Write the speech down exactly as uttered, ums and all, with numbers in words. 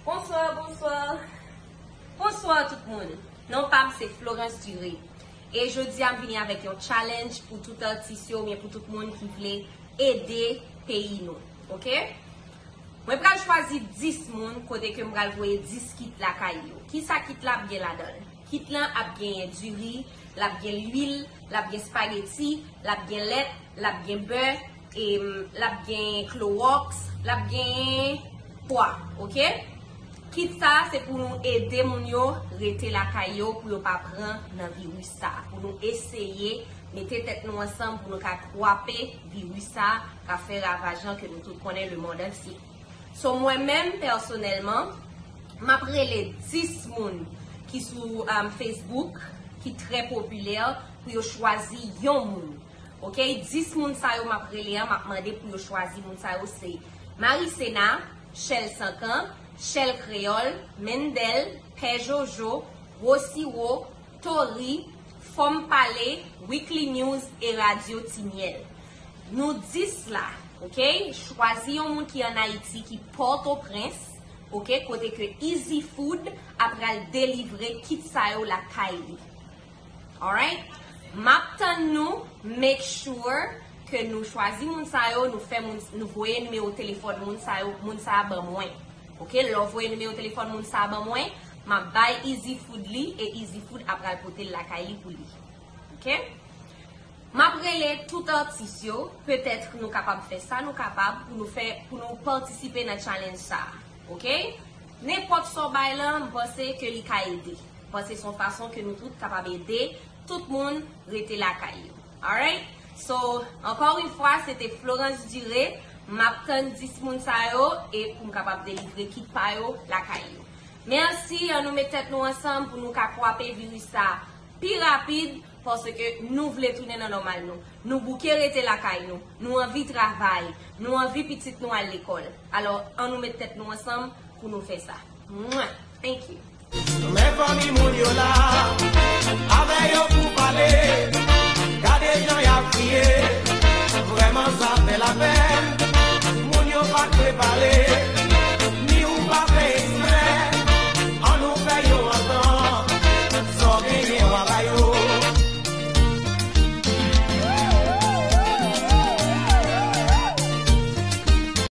Bonswa, bonswa. Bonswa tout moun. Non pa m se Florence Duré. E jodi a m vini avèk yon challenge pou tout atis yo, oubyen pou tout moun ki vle ede peyi nou. Oke? Mwen pral chwazi dis moun kote ke m pral voye dis kit lakay yo. Kisa kit la ap gen ladan l? Kit lan ap genyen diri, l ap gen lwil, l ap gen spageti, l ap gen lèt, l ap gen bè, e l ap gen klowòks, l ap gen pwa, oke? Kit sa a se pou nou ede moun yo rete lakay yo, pou yo pa pran nan viris sa a, pou nou eseye mete tèt nou ansanm pou nou ka kwape viris sa a k ap fè ravaj lan ke nou tout konnen lemonn antye. So mwen menm pèsonèlman, m ap rele dis moun ki sou um, Facebook ki trè popilè pou yo chwazi yon moun. Oke, dis moun sa yo m ap rele an, m ap mande pou yo chwazi moun sa yo se Marisena, Chèl Sankan, Chèl Kreyòl, Mendèl, Pè Jojo, Gwo Siwo, Tori, Fòm Pale, Weekly News e Radyo Timyèl. Nou dis la, oke? Chwazi yon moun ki ann Ayiti, ki Pòtoprens, oke? Kote ke Easy Food ap pral delivre kit sa yo lakay li. Alright? M ap tann nou, make sure ke nou chwazi moun sa yo, nou fè moun, nou voye nimewo telefòn moun sa yo, moun sa a ban mwen. Oke, lè w voye nimewo telefòn moun sa a ban mwen, m ap bay Easy Food li e Easy Food ap pral pote l lakay li pou li. Oke? M ap rele tout atis yo, petèt nou kapab fè sa nou kapab pou nou fè, pou nou patisipe nan challenge sa a. Oke? Nenpòt sa w bay lan, m panse ke li ka ede. M panse se yon fason ke nou tout kapab ede tout moun rete lakay yo. Alright? So, encore une fois, se te Florence Duré. M ap tann dis moun sa yo e pou m kapab delivre kit pa yo lakay yo. Mèsi, ann nou met tèt nou ansanm pou nou ka kwape viris sa pi rapid, paske nou vle tounen nan nòmal nou. Nou bouke rete lakay nou. Nou anvi travay. Nou anvi pitit nou al lekòl. Alò, ann nou met tèt nou ansanm pou nou fè sa. Mwen, thank you. Men fanmi moun yo la, avè yo